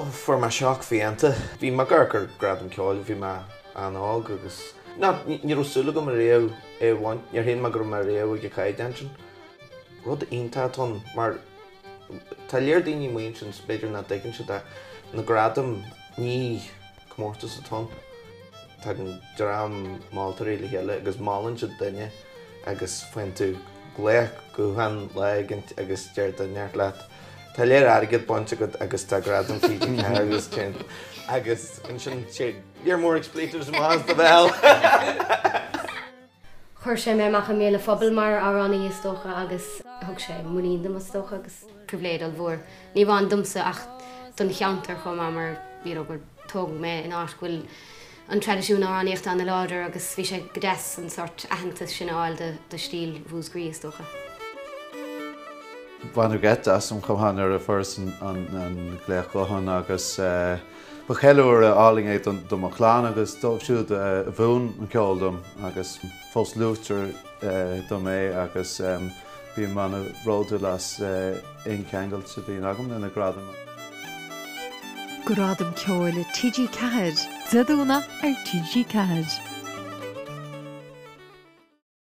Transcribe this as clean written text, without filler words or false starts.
Fuair mé shock fiánta. Bhí mé ag amharc ar Gradam Ceoil, bhí mé an-óg agus ná, ní raibh súil agam ariamh é a bhaint, níor shíl mé go raibh mé ariamh ag an chaighdeán sin. Rud iontach atá ann mar tá léir daoine amuigh ansin b'fhéidir nach dtuigeann siad é, na gradaim ní comórtas atá ann. Tagann dream moltóirí le chéile agus molann siad duine agus faigheann tú glaoch gutháin lá éigint agus deir duine inteacht leat Tá léir airgead bainte agat agus tá gradam TG4 agus agus ansin sé léar mór expletives amach as do bhéal. Chuir sé mé amach i mbéal an phobail mar amhránaí is dócha agus thug sé muinín dom is dócha agus pribhléid ollmhór, ní amháin domsa ach don cheantar chomh maith mar you know gur tógadh mé in áit go bhfuil an traidisiún amhránaíochta ana-láidir agus bhí sé go deas an sórt aitheantas sin a fháil do do stíl Mhúscraí is dócha. Baineadh geit asam chomh maith nuair a fuaireas an glaoch gutháin agus Ba cheiliúradh álainn é do mo chlann agus dóibh siúd a mhúin an ceol dom agus fós luaitear dom é agus bím an-bhródúil as aon cheangal a bhíonn agam le na gradaim. Gradam Ceoil TG4, Dé Domhnaigh ar TG4.